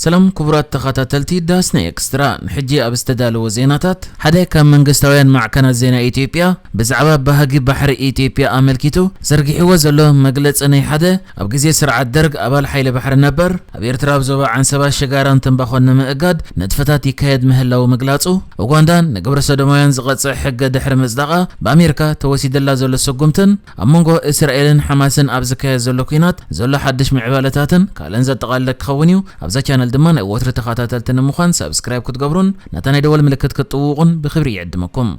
ሰላም ክቡራት ተኸታተልቲ ዳስና ኤክስትራ፣ ንሕጂ ኣብ ዝተዳለወ ዜናታት፣ ሓደ ካብ መንግስታውያን ማዕከናት ዜና ኢትዮጵያ ብዛዕባ ባህጊ ባሕሪ ኢትዮጵያ ኣመልኪቱ ዘርጊሕዎ ዘሎ መግለጺ፣ ናይ ሓደ ኣብ ግዜ ስርዓት ደርግ ኣባል ሓይሊ ባሕሪ ነበር ኣብ ኤርትራ ኣብ ዞባ ዓንሰባ ሽጋራን ትንባኾን ንምእጋድ ንጥፈታት ይካየድ ምህላው ምግላጹ፣ ኡጋንዳ ንግብረ ሰዶማውያን ዝቐጽዕ ሕገ ድሕሪ ምጽዳቓ ብኣሜሪካ ተወሲድላ ዘሎ ስጉምትን ኣብ መንጎ እስራኤልን ሓማስን ኣብ ዝካየድ ዘሎ ኲናት ዘሎ ሓድሽ ምዕባለታትን ካልእን ዘጠቓለለ ክኸውን እዩ። ኣብዛ ቻነል ድማ ናይ ወትሪ ተኸታተልቲ ንምዃን ሳብስክራይብ ክትገብሩን ነታ ናይ ደወል ምልክት ክትጥውቑን ብኽብሪ ይዕድመኩም።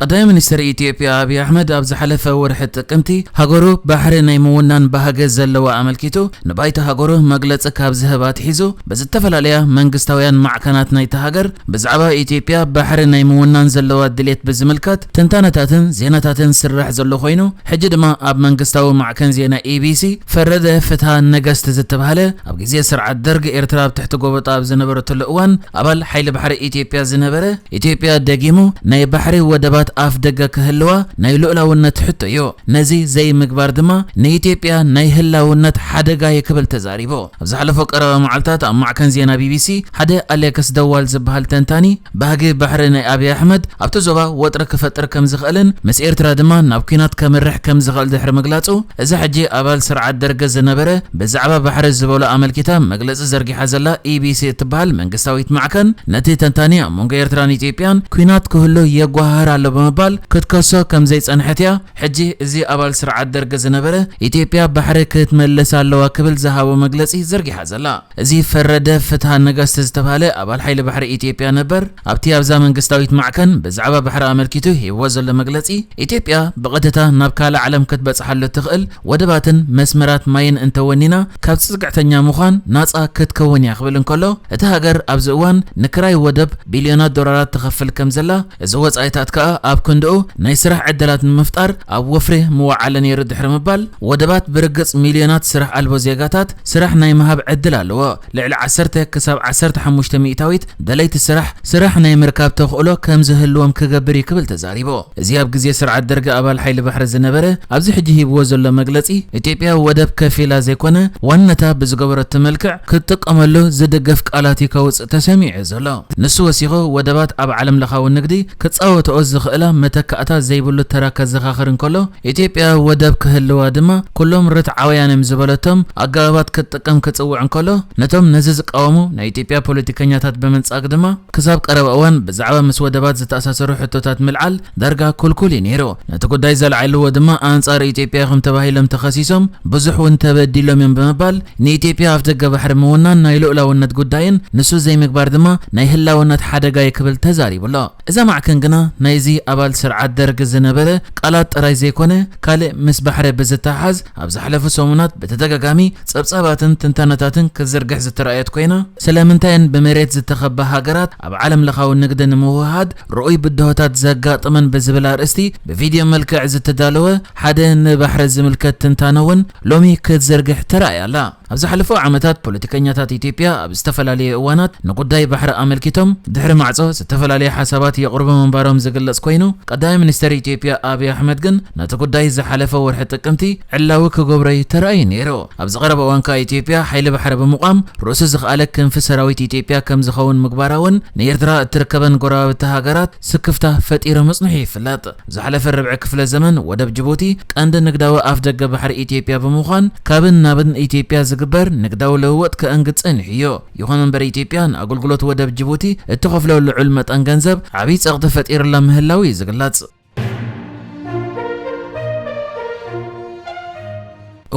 ቀዳማይ ሚኒስትር ኢትዮጵያ ኣብይ ኣሕመድ ኣብ ዝሓለፈ ወርሒ ጥቅምቲ ሃገሩ ባሕሪ ናይ ምውናን ባህገ ዘለዋ ኣመልኪቱ ንባይቶ ሃገሩ መግለጺ ካብ ዝህብ ኣትሒዙ ብዝተፈላለያ መንግስታውያን ማዕከናት ናይቲ ሃገር ብዛዕባ ኢትዮጵያ ባሕሪ ናይ ምውናን ዘለዋ ድሌት ብዝምልከት ትንታነታትን ዜናታትን ስራሕ ዘሎ ኮይኑ፣ ሕጂ ድማ ኣብ መንግስታዊ ማዕከን ዜና ኢቢሲ ፈረደ ፍትሃ ነገስት ዝተባህለ ኣብ ግዜ ስርዓት ደርግ ኤርትራ ኣብ ትሕቲ ጎበጣ ኣብ ዝነበረትሉ እዋን ኣባል ሓይሊ ባሕሪ ኢትዮጵያ ዝነበረ፣ ኢትዮጵያ ደጊሙ ናይ ባሕሪ ወደባት ኣፍ ደገ ክህልዋ ናይ ልኡላውነት ሕቶ እዩ። ነዚ ዘይምግባር ድማ ንኢትዮጵያ ናይ ህላውነት ሓደጋ እዩ ክብል ተዛሪቡ። ኣብ ዝሓለፈ ቀረባ መዓልታት ኣብ ማዕከን ዜና ቢቢሲ ሓደ ኣሌክስ ደዋል ዝበሃል ተንታኒ፣ ባህጊ ባሕሪ ናይ ኣብይ ኣሕመድ ኣብቲ ዞባ ወጥሪ ክፈጥር ከም ዝኽእልን ምስ ኤርትራ ድማ ናብ ኲናት ከምርሕ ከም ዝኽእል ድሕሪ ምግላጹ፣ እዚ ሕጂ ኣባል ስርዓት ደርግ ዝነበረ ብዛዕባ ባሕሪ ዝበሎ ኣመልኪታ መግለጺ ዘርጊሓ ዘላ ኢቢሲ እትበሃል መንግስታዊት ማዕከን፣ ነቲ ተንታኒ ኣብ መንጎ ኤርትራን ኢትዮጵያን ኲናት ክህሉ የጓሃህር ኣሎ ብምባል ክትከሶ ከም ዘይጸንሐት እያ። ሕጂ እዚ ኣባል ስርዓት ደርግ ዝነበረ፣ ኢትዮጵያ ባሕሪ ክትመልስ ኣለዋ ክብል ዝሃቦ መግለጺ ዘርጊሓ ዘላ። እዚ ፈረደ ፍትሃ ነገስት ዝተባህለ ኣባል ሓይሊ ባሕሪ ኢትዮጵያ ነበር፣ ኣብቲ ኣብዛ መንግስታዊት ማዕከን ብዛዕባ ባሕሪ ኣመልኪቱ ሂብዎ ዘሎ መግለጺ፣ ኢትዮጵያ ብቐጥታ ናብ ካልእ ዓለም ክትበጽሓሉ ትኽእል ወደባትን መስመራት ማይን እንተወኒና፣ ካብ ጽግዕተኛ ምዃን ናጻ ክትከውን እያ ክብል እንከሎ፣ እታ ሃገር ኣብዚ እዋን ንክራይ ወደብ ቢልዮናት ዶላራት ትኸፍል ከም ዘላ፣ እዚ ወጻኢታት ከኣ ኣብ ክንድኡ ናይ ስራሕ ዕድላት ንምፍጣር ኣብ ወፍሪ ምወዓለ ነይሩ ድሕሪ ምባል፣ ወደባት ብርግጽ ሚልዮናት ስራሕ ኣልቦ ዜጋታት ስራሕ ናይ ምሃብ ዕድል ኣለዎ። ልዕሊ ዓሰርተ ክሳብ ዓሰርተ ሓሙሽተ ሚእታዊት ደለይቲ ስራሕ፣ ስራሕ ናይ ምርካብ ተኽእሎ ከም ዝህልዎም ክገብር እዩ ክብል ተዛሪቡ። እዚ ኣብ ግዜ ስርዓት ደርጊ ኣባል ሓይሊ ባሕሪ ዝነበረ፣ ኣብዚ ሕጂ ሂብዎ ዘሎ መግለጺ፣ ኢትዮጵያ ወደብ ከፊላ ዘይኮነ፣ ዋንነታ ብዝገበረቶ መልክዕ ክትጥቀመሉ ዝድግፍ ቃላት እዩ ከውጽእ ተሰሚዑ ዘሎ። ንሱ ወሲኹ፣ ወደባት ኣብ ዓለም ለኻዊ ንግዲ ክጻወትኦ ዝኽእላ መተካእታ ዘይብሉ ተራ ከዘኻኽር እንከሎ፣ ኢትዮጵያ ወደብ ክህልዋ ድማ ኩሎም ርትዓውያን እዮም ዝበለቶም ኣገባባት ክትጥቀም ክጽውዕ እንከሎ፣ ነቶም ነዚ ዝቃወሙ ናይ ኢትዮጵያ ፖለቲከኛታት ብምንጻግ ድማ፣ ክሳብ ቀረባ እዋን ብዛዕባ ምስ ወደባት ዝተኣሳሰሩ ሕቶታት ምልዓል ዳርጋ ክልኩል እዩ ነይሩ። ነቲ ጉዳይ ዘልዓልዎ ድማ ኣንጻር ኢትዮጵያ ኢኹም ተባሂሎም ተኸሲሶም፣ ብዙሕ እውን ተበዲሎም እዮም ብምባል፣ ንኢትዮጵያ ኣፍደገ ባሕሪ ምውናን ናይ ልኡላውነት ጉዳይን ንሱ ዘይምግባር ድማ ናይ ህላውነት ሓደጋ እዩ ክብል ተዛሪቡ ኣሎ። እዛ ማዕከን ግና ናይዚ ኣባል ስርዓት ደርግ ዝነበረ ቃላት ጥራይ ዘይኮነ፣ ካልእ ምስ ባሕሪ ብዝተሓሓዝ ኣብ ዝሓለፉ ሰሙናት ብተደጋጋሚ ጸብጻባትን ትንታነታትን ክትዝርግሕ ዝተራእየት ኮይና፣ ስለምንታየን ብመሬት ዝተኸባ ሃገራት ኣብ ዓለም ለኻዊ ንግዲ ንምውህሃድ ርኡይ ብድሆታት ዘጋጥመን ብዝብል ኣርእስቲ ብቪድዮ መልክዕ ዝተዳለወ ሓደ ንባሕሪ ዝምልከት ትንታነ እውን ሎሚ ክትዝርግሕ ተራእያ ኣላ። ኣብ ዝሓለፉ ዓመታት ፖለቲከኛታት ኢትዮጵያ ኣብ ዝተፈላለዩ እዋናት ንጉዳይ ባሕሪ ኣመልኪቶም ድሕሪ ማዕጾ ዝተፈላለዩ ሓሳባት የቕርቡ ምንባሮም ዝግለጽ ኮይኑ፣ ቀዳማይ ሚኒስተር ኢትዮጵያ ኣብይ ኣሕመድ ግን ነቲ ጉዳይ ዝሓለፈ ወርሒ ጥቅምቲ ዕላዊ ክገብሮ እዩ ተራእዩ ነይሩ። ኣብዚ ቀረባ እዋን ከኣ ኢትዮጵያ ሓይሊ ባሕሪ ብምቋም ርእሱ ዝኸኣለ ክንፊ ሰራዊት ኢትዮጵያ ከም ዝኸውን ምግባራ እውን ንኤርትራ እትርከበን ጎረባብቲ ሃገራት ስክፍታ ፈጢሩ ምጽንሑ ይፍለጥ። ዝሓለፈ ርብዒ ክፍለ ዘመን ወደብ ጅቡቲ ቀንዲ ንግዳዊ ኣፍደገ ባሕሪ ኢትዮጵያ ብምዃን፣ ካብን ናብን ኢትዮጵያ ዝግበር ንግዳዊ ልውውጥ ከእንግድ ጸኒሑ እዩ። ይኹን እምበር፣ ኢትዮጵያ ንኣገልግሎት ወደብ ጅቡቲ እትኸፍሎ ልዑል መጠን ገንዘብ ዓብዪ ጸቕጢ ፈጢሩላ ምህላው እዩ ዝግለጽ።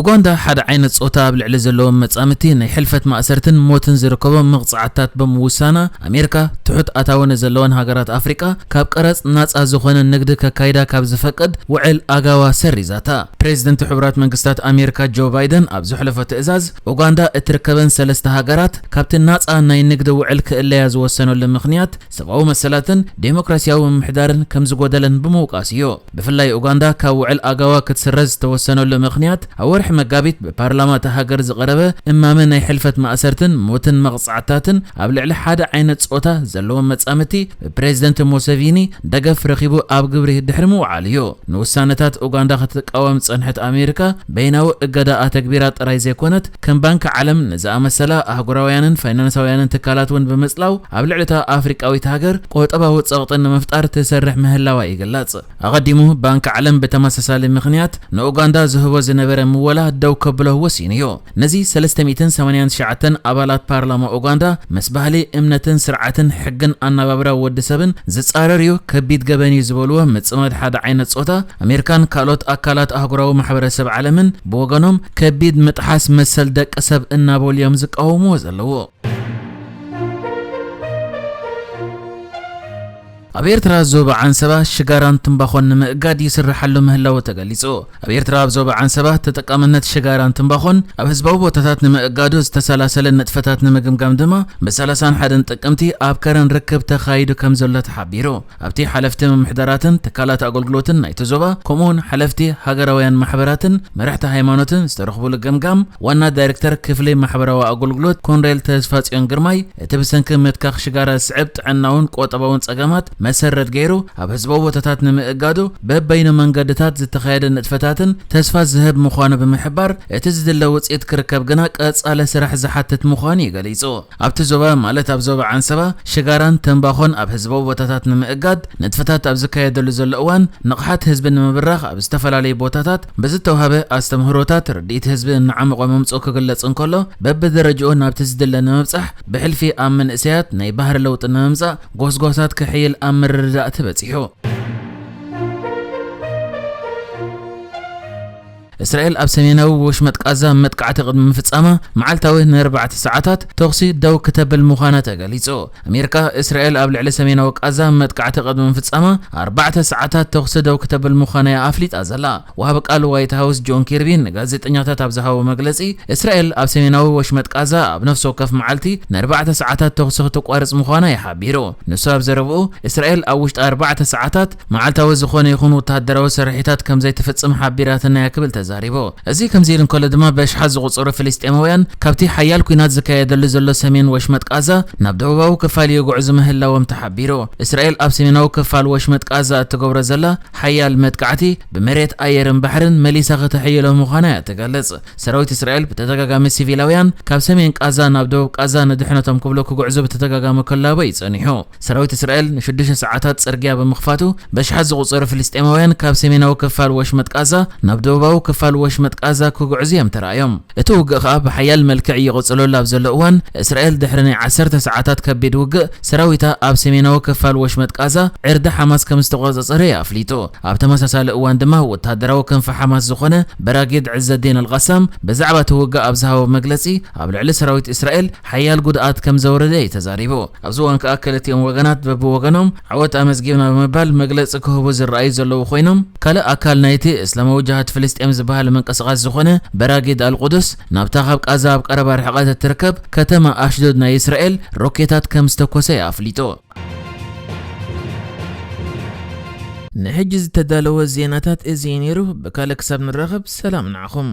ኡጋንዳ ሓደ ዓይነት ጾታ ኣብ ልዕሊ ዘለዎም መጻምድቲ ናይ ሕልፈት ማእሰርትን ሞትን ዝርከቦም መቕጻዕትታት ብምውሳና፣ ኣሜሪካ ትሑት ኣታዊ ንዘለወን ሃገራት ኣፍሪቃ ካብ ቀረጽ ናጻ ዝኾነ ንግዲ ከካይዳ ካብ ዝፈቅድ ውዕል ኣጋዋ ሰሪዛታ። ፕሬዚደንት ሕቡራት መንግስታት ኣሜሪካ ጆ ባይደን ኣብ ዘሕለፎ ትእዛዝ፣ ኡጋንዳ እትርከበን ሰለስተ ሃገራት ካብቲ ናጻ ናይ ንግዲ ውዕል ክእለያ ዝወሰነሉ ምኽንያት ሰብኣዊ መሰላትን ዴሞክራሲያዊ ምምሕዳርን ከም ዝጎደለን ብምውቃስ እዩ። ብፍላይ ኡጋንዳ ካብ ውዕል ኣጋዋ ክትስረዝ ዝተወሰነሉ ምኽንያት ኣብ መጋቢት ብፓርላማ እታ ሃገር ዝቐረበ እማመ ናይ ሕልፈት ማእሰርትን ሞትን መቕጻዕትታትን ኣብ ልዕሊ ሓደ ዓይነት ጾታ ዘለዎም መጻምድቲ ብፕሬዝደንት ሙሰቪኒ ደገፍ ረኺቡ ኣብ ግብሪ ድሕሪ ምውዓሉ እዩ። ንውሳነታት ኡጋንዳ ክትቃወም ዝጸንሐት ኣሜሪካ በይናዊ እገዳ ኣተግቢራ ጥራይ ዘይኮነት፣ ከም ባንኪ ዓለም ንዝኣመሰላ ኣህጉራውያንን ፋይናንሳውያንን ትካላት እውን ብምጽላው ኣብ ልዕሊ እታ ኣፍሪቃዊት ሃገር ቁጠባዊ ጸቕጢ ንምፍጣር ትሰርሕ ምህላዋ ይግለጽ። ኣቐዲሙ ባንኪ ዓለም ብተመሳሳሊ ምኽንያት ንኡጋንዳ ዝህቦ ዝነበረ ምወላ ደው ከብሎ ወሲኑ እዩ። ነዚ ሰለስተ ሚእትን ሰማንያን ትሽዓተን ኣባላት ፓርላማ ኡጋንዳ ምስ ባህሊ፣ እምነትን ስርዓትን ሕግን ኣነባብራ ወዲ ሰብን ዝጻረር እዩ፣ ከቢድ ገበን እዩ ዝበልዎ ምጽማድ ሓደ ዓይነት ጾታ ኣሜሪካን ካልኦት ኣካላት ኣህጉራዊ ማሕበረሰብ ዓለምን ብወገኖም ከቢድ ምጥሓስ መሰል ደቂ ሰብ እናበሉ እዮም ዝቃወምዎ ዘለዉ። ኣብ ኤርትራ ዞባ ዓንሰባ ሽጋራን ትምባኾን ንምእጋድ ይስርሓሉ ምህላዉ ተገሊጹ። ኣብ ኤርትራ ኣብ ዞባ ዓንሰባ ተጠቃምነት ሽጋራን ትምባኾን ኣብ ህዝባዊ ቦታታት ንምእጋዱ ዝተሰላሰለ ንጥፈታት ንምግምጋም ድማ ብ ሰላሳን ሓደን ጥቅምቲ ኣብ ከረን ርክብ ተኻይዱ ከም ዘሎ ተሓቢሩ። ኣብቲ ሓለፍቲ ምምሕዳራትን ትካላት ኣገልግሎትን ናይቲ ዞባ፣ ከምኡውን ሓለፍቲ ሃገራውያን ማሕበራትን መራሕቲ ሃይማኖትን ዝተረኽቡሉ ገምጋም፣ ዋና ዳይሬክተር ክፍሊ ማሕበራዊ ኣገልግሎት ኮንሬል ተስፋጽዮን ግርማይ፣ እቲ ብሰንኪ ምትካኽ ሽጋራ ዝስዕብ ጥዕናውን ቁጠባውን ጸገማት መሰረት ገይሩ ኣብ ህዝባዊ ቦታታት ንምእጋዱ በበይኑ መንገድታት ዝተኻየደ ንጥፈታትን ተስፋ ዝህብ ምዃኑ ብምሕባር፣ እቲ ዝድለ ውጽኢት ክርከብ ግና ቀጻሊ ስራሕ ዝሓትት ምዃኑ እዩ ገሊጹ። ኣብቲ ዞባ፣ ማለት ኣብ ዞባ ዓንሰባ፣ ሽጋራን ተምባኾን ኣብ ህዝባዊ ቦታታት ንምእጋድ ንጥፈታት ኣብ ዝካየደሉ ዘሎ እዋን፣ ንቕሓት ህዝቢ ንምብራኽ ኣብ ዝተፈላለዩ ቦታታት ብዝተዋህበ ኣስተምህሮታት ርድኢት ህዝቢ እናዓመቖ ምምጽኡ ክግለጽ እንከሎ፣ በብደረጃኡ ናብቲ ዝድለ ንምብጻሕ ብሕልፊ ኣብ መንእሰያት ናይ ባህሪ ለውጢ ንምምጻእ ጎስጓሳት ክሕይል ኣብ ምርድዳእ ተበጺሑ። እስራኤል ኣብ ሰሜናዊ ወሽመጥ ቃዛ መጥቃዕቲ ቅድሚ ምፍጻማ፣ መዓልታዊ ንኣርባዕተ ሰዓታት ተኹሲ ደው ክተብል ምዃና ተገሊጹ። ኣሜሪካ፣ እስራኤል ኣብ ልዕሊ ሰሜናዊ ቃዛ መጥቃዕቲ ቅድሚ ምፍጻማ፣ ኣርባዕተ ሰዓታት ተኹሲ ደው ክተብል ምዃና እያ ኣፍሊጣ ዘላ። ወሃቢ ቃል ዋይት ሃውስ ጆን ኪርቢ ንጋዜጠኛታት ኣብ ዝሃቦ መግለጺ፣ እስራኤል ኣብ ሰሜናዊ ወሽመጥ ቃዛ ኣብ ነፍሲ ወከፍ መዓልቲ ንኣርባዕተ ሰዓታት ተኹሲ ክተቋርጽ ምዃና እዩ ሓቢሩ። ንሱ ኣብ ዘረብኡ፣ እስራኤል ኣብ ውሽጢ ኣርባዕተ ሰዓታት መዓልታዊ ዝኾነ ይኹን ወተሃደራዊ ስርሒታት ከም ዘይትፍጽም ሓቢራትና እያ ክብል ተዛሪቡ። እዚ ከምዚ ኢሉ እንከሎ ድማ፣ በሽሓት ዝቑጸሩ ፍልስጤማውያን ካብቲ ሓያል ኲናት ዝካየደሉ ዘሎ ሰሜን ወሽመጥ ቃዛ ናብ ደቡባዊ ክፋል ይጉዕዙ ምህላዎም ተሓቢሩ። እስራኤል ኣብ ሰሜናዊ ክፋል ወሽመጥ ቃዛ እትገብሮ ዘላ ሓያል መጥቃዕቲ ብመሬት፣ ኣየርን ባሕርን መሊሳ ከተሕይሎ ምዃና እያ ትገልጽ። ሰራዊት እስራኤል ብተደጋጋሚ ሲቪላውያን ካብ ሰሜን ቃዛ ናብ ደቡብ ቃዛ ንድሕነቶም ክብሉ ክጉዕዙ ብተደጋጋሚ ክላቦ እዩ ጸኒሑ። ሰራዊት እስራኤል ንሽዱሽተ ሰዓታት ጽርግያ ብምኽፋቱ፣ በሽሓት ዝቑጸሩ ፍልስጤማውያን ካብ ሰሜናዊ ክፋል ወሽመጥ ቃዛ ናብ ደቡባዊ ክፋል ወሽመጥ ቃዛ ክጉዕዙ እዮም ተራእዮም። እቲ ውግእ ከኣ ብሓያል መልክዕ ይቕጽለሉ ኣብ ዘሎ እዋን፣ እስራኤል ድሕሪ ናይ ዓሰርተ ሰዓታት ከቢድ ውግእ፣ ሰራዊታ ኣብ ሰሜናዊ ክፋል ወሽመጥ ቃዛ ዕርዲ ሓማስ ከም ዝተቖጻጸረ እዩ ኣፍሊጡ። ኣብ ተመሳሳሊ እዋን ድማ፣ ወተሃደራዊ ክንፊ ሓማስ ዝኾነ በራጊድ ዕዘዲን ኣልቃሳም ብዛዕባ እቲ ውግእ ኣብ ዝሃቦ መግለጺ፣ ኣብ ልዕሊ ሰራዊት እስራኤል ሓያል ጉድኣት ከም ዘውረደ እዩ ተዛሪቡ። ኣብዚ እዋን ከኣ ክልቲኦም ወገናት በብወገኖም ዓወት ኣመዝጊብና ብምባል መግለጺ ክህቡ ዝረኣዩ ዘለዉ ኮይኖም፣ ካልእ ኣካል ናይቲ እስላማዊ ጅሃድ ፍልስጤም ዝበሃል ምንቅስቓስ ዝኾነ በራጊድ ኣልቁዱስ ናብታ ካብ ቃዛ ኣብ ቀረባ ርሕቀት እትርከብ ከተማ ኣሽዶድ ናይ እስራኤል ሮኬታት ከም ዝተኮሰ እዩ ኣፍሊጡ። ንሕጂ ዝተዳለወ ዜናታት እዚ እዩ ነይሩ። ብካልእ ክሳብ ንራኸብ ሰላም ንዓኹም።